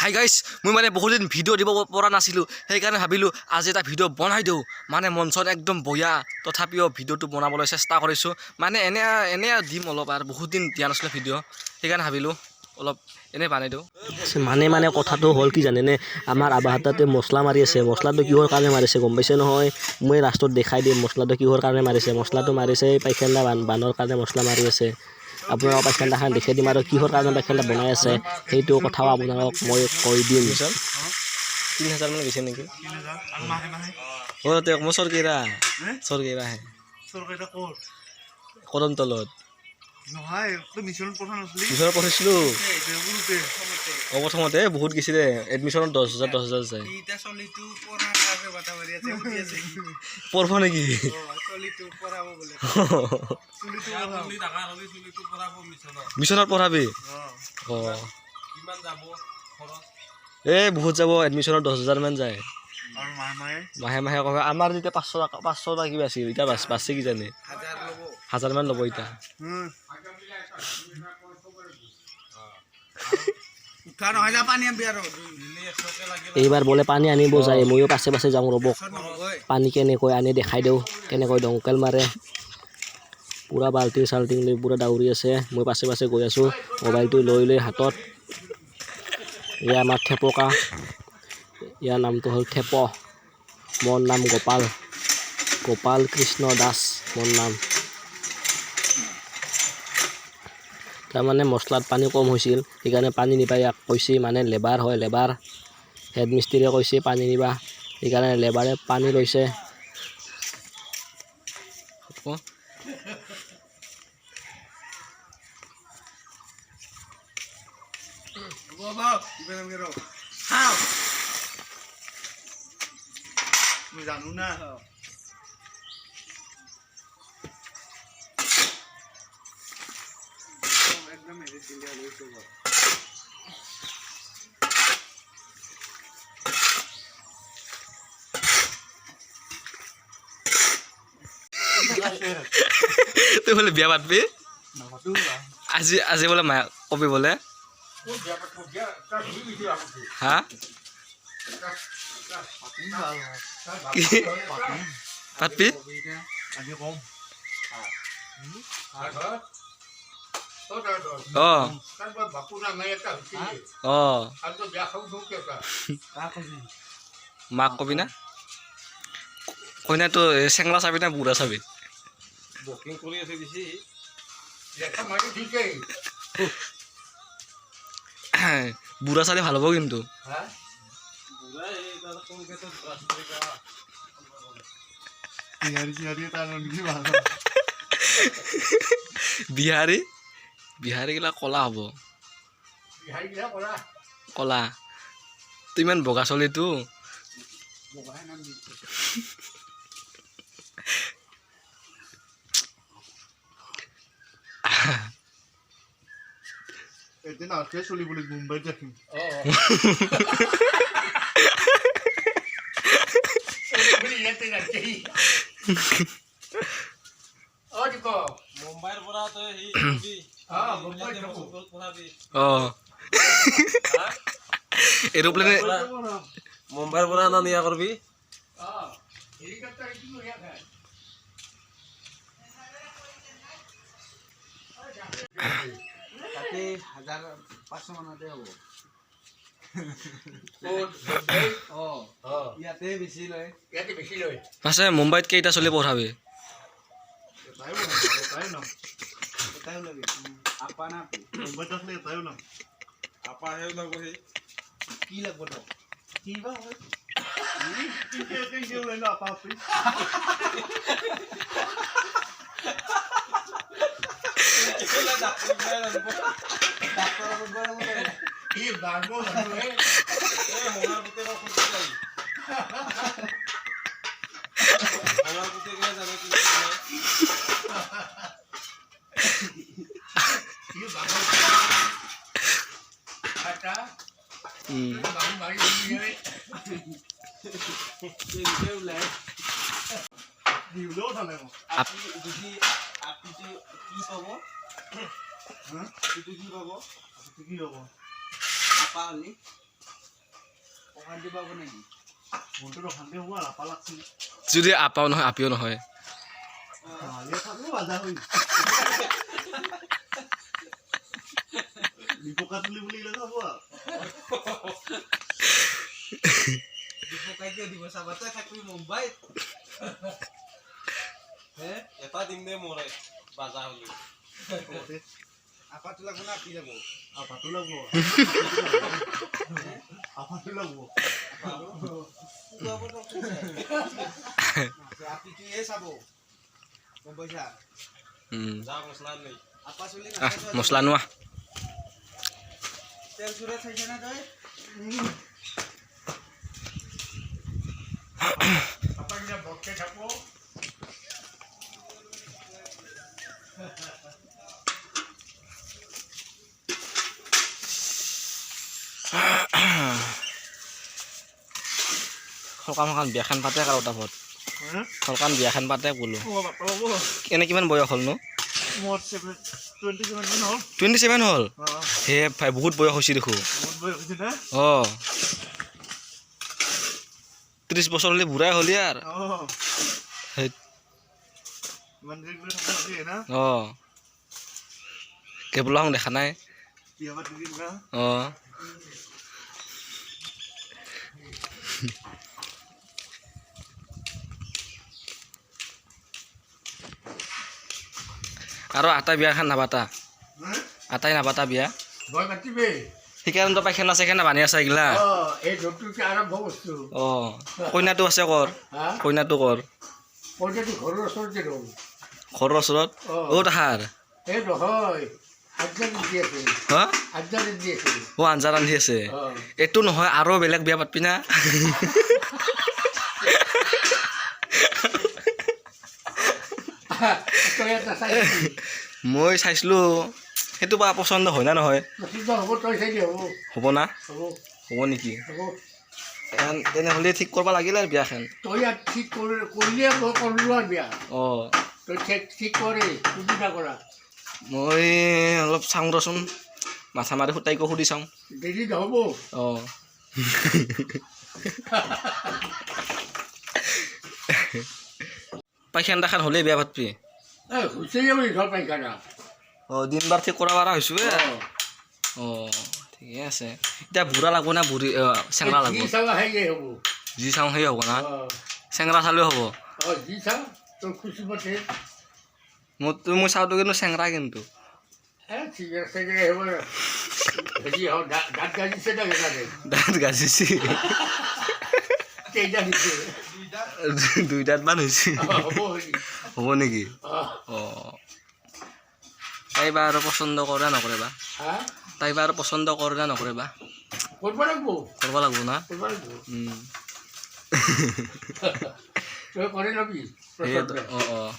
Hi guys, মই মানে বহুত দিন ভিডিঅ' দিব পৰা নাছিলোঁ, সেইকাৰণে ভাবিলোঁ আজি এটা ভিডিঅ' বনাই দিওঁ। মানে মন চন একদম বয়া, তথাপিও ভিডিঅ'টো বনাবলৈ চেষ্টা কৰিছোঁ। মানে এনে এনে দিম অলপ আৰু বহুত দিন দিয়া নাছিলোঁ ভিডিঅ', সেইকাৰণে ভাবিলোঁ অলপ এনেই বনাই দিওঁ। মানে মানে কথাটো হ'ল কি জানেনে, আমাৰ আবাহঁত তাতে মছলা মাৰি আছে। মছলাটো কিহৰ কাৰণে মাৰিছে গম পাইছে নহয়? মই লাষ্টত দেখাই দিম মছলাটো কিহৰ কাৰণে মাৰিছে। মছলাটো মাৰিছে এই পাইখানা বানৰ কাৰণে মছলা মাৰি আছে। আপোনালোকক পাইখানাখন দেখাই দিম আৰু কিহৰ কাৰণে পাইখানা বনাই আছে সেইটো কথাও আপোনালোকক মই কৈ দিম। 3000মান গৈছে নেকি? অঁ, তেওঁক মই চৰকেইৰা চৰকেইৰা আহে কদম তলত। নহয়, তই মিছনত পঠোৱা নাছিলি? মিছনত পঠাইছিলোঁ। অঁ, প্ৰথমতে বহুত গৈছে দে। এডমিশ্যনত 10,000 10,000 যায়। পঢ়ব নেকি? মিছনত পঢ়াবি? অঁ, এই বহুত যাব। এডমিশ্যনত 10,000মান যায়। আৰু মাহে মাহে? মাহে মাহে কয়। আমাৰ যেতিয়া 500 টকা, 500 টকা কিবা আছিল, এতিয়া বাচছে কিজানি, হাজাৰমান ল'ব এতিয়া। এইবাৰ বোলে পানী আনিব যায়, ময়ো পাছে পাছে যাওঁ ৰ'ব। পানী কেনেকৈ আনি দেখাই দিওঁ, কেনেকৈ দমকল মাৰে। পূৰা বাল্টিং চাল্টিং লৈ পূৰা দাউৰি আছে। মই পাছে পাছে গৈ আছোঁ মোবাইলটো লৈ লৈ হাতত। এয়া আমাৰ থেপকা, ইয়াৰ নামটো হ'ল থেপ। মোৰ নাম গোপাল, গোপাল কৃষ্ণ দাস মোৰ নাম। তাৰমানে মছলাত পানী কম হৈছিল, সেইকাৰণে পানী নিবা ইয়াক কৈছে। মানে লেবাৰ হয়, লেবাৰ হেড মিস্ত্ৰীয়ে কৈছে পানী নিবা, সেইকাৰণে লেবাৰে পানী লৈছে। মই জানো না। তই বোলে বিয়া পাতবি আজি? আজি বোলে মায়ে কবি বোলে। হা, কি পাতবি? আজি কম। অঁ অঁ, মাক কবি না? কইনাটো চেংলা চাবি না বুঢ়া চাবি? বুঢ়া চালে ভাল হ'ব কিন্তু। বিহাৰী চিহাৰী তাৰ নেকি ভাল? বিহাৰী বিহাৰীগিলা কলা হ'ব, কলা। তই ইমান বগা চলিটো। এদিন আজকে চলি বুলি মুম্বাইত ৰাখিম। অঁ, এৰোপ্লেনে মুম্বাইৰ পৰা অনা নিয়া কৰবি। তাতে 1500 মানতে হ'ব। অঁ, ইয়াতে বেছি লয়। পাছে মুম্বাইত কেইটা চলি পঢ়াবি? এটাই ওলাম, এটাই ওলাম। এটাই ওলাবি আপা না আপি? মুম্বাইত ৰাখিলে এটাই ওলাম। আপাহে ওলাব সি। কি লাগব তোক? কি বা হয়? কেনকে ওলাই ন আপা আপি? দিবলৈও উঠা নাই মই। আপি যদি আপিটো কি পাব? আপিটো কি পাব? আপি কি হ'ব? আপা হ'লি। অশান্তি পাব নেকি? মনটোত অশান্তি হ'ব আৰু আপা লাগছিল। যদি আপাও নহয়, আপিও নহয়। ভালে থাকো বাজা হৈ। দীপকা তুলি বুলি ক'লে যাব আৰু। দীপকাই কিয় দিব চাবা, তই থাকবি মুম্বাইত। হে? এটা দিম দে মোৰে বাজা হ'লে। আপাটো লাগব না আপি যাব? আপাটো লাগব, আপাটো লাগব। আপিটোৱে চাব, গম পাইছা? যা, মছলা নেই। আপা চলি। আহ, মছলা নোৱা। তেল চুৰা চাইছা না তই? সকাম সকাম বিয়াখন পাতে কাৰো তাপত। সকাম বিয়াখন পাতে বোলো। অ, বাপা বাবু। এনে কিমান বয়স হ'লনো? মোৰ 27 মান হ'ল। 27 হ'ল? অঁ। হে ভাই, বহুত বয়স হৈছে দেখোন। বহুত বয়স হৈছে না? অঁ, 30 বছৰ হ'লে বুঢ়াই হ'লি আৰু। অঁ। সেই। ইমান দেৰি কৰি থকা হৈছে না। অঁ, কেবুলাখন দেখা নাই। বিয়া পাতি দিম না। অঁ, আৰু আটা বিয়াখন নাপাতা? আটাই নাপাতা বিয়া? ভয় পাতিবি। সেইকাৰণে পাইখানা চাইখানা বান্ধি আছে এইগিলা। অ, এই নতুনকে আৰম্ভ কৰিছো। অঁ, কইনাটো আছে কৰ? হা? কইনাটো কৰ? কইনাটো ঘৰৰ ওচৰতে ৰ'ল। ঘৰৰ ওচৰত? অ। অ' তাহাৰ? এই নহয়, আঞ্জা ৰান্ধি আছে। হা? আঞ্জা ৰান্ধি আছে। অ', আঞ্জা ৰান্ধি আছে। অ। এইটো নহয় আৰু বেলেগ বিয়া পাতবি না? তই এটা চাই। মই চাইছিলোঁ, সেইটো বা পচন্দ হয় না নহয়। পচন্দ হ'ব, তই চাই হ'ব। হ'ব না? হ'ব। হ'ব নেকি? হ'ব। তেনেহ'লে ঠিক কৰিব লাগিল আৰু বিয়াখন। তই ইয়াত ঠিক কৰি কৰিলে মই কৰিলোঁ আৰু বিয়া। অঁ। তই ঠিক ঠিক কৰে সুবিধা কৰা। মই অলপ চাওঁ ৰচোন, মাথা মাৰি তাইকো সুধি চাওঁ। দেৰি নহ'ব। অঁ, পাইখানা দেখান হ'লে বিয়া পাতবি? এই হৈছে যাব ঘৰ পাইখানা। অঁ, দিন বাৰ ঠিক কৰা পৰা হৈছোঁ। অঁ। অঁ, ঠিকে আছে। এতিয়া বুঢ়া লাগব না বুঢ়ী চেংৰা লাগব? যি চাবা সেয়ে হ'ব। যি চাওঁ সেই হ'ব না? অঁ। চেংৰা চালেও হ'ব? অঁ, যি চাওঁ তোৰ খুচি মতে। মোৰতো মই চাওঁতো কিন্তু চেংৰা কিন্তু। এ ঠিক আছে, সেইবোৰ হেৰি হওক, দাঁত গাজিছে না গেজাৰে? দাঁত গাজিছে। কেইটা দিছে? দুই দাঁত মান হৈছে। হ'ব হেৰি। হ'ব নেকি? অঁ। অঁ, তাই বা আৰু পচন্দ কৰে না নকৰে বা? হা? তাই বা আৰু পচন্দ কৰে না নকৰে বা? কৰিব লাগিব। কৰিব লাগিব না? কৰিব লাগিব। তই কৰি ল'বি। অঁ অঁ।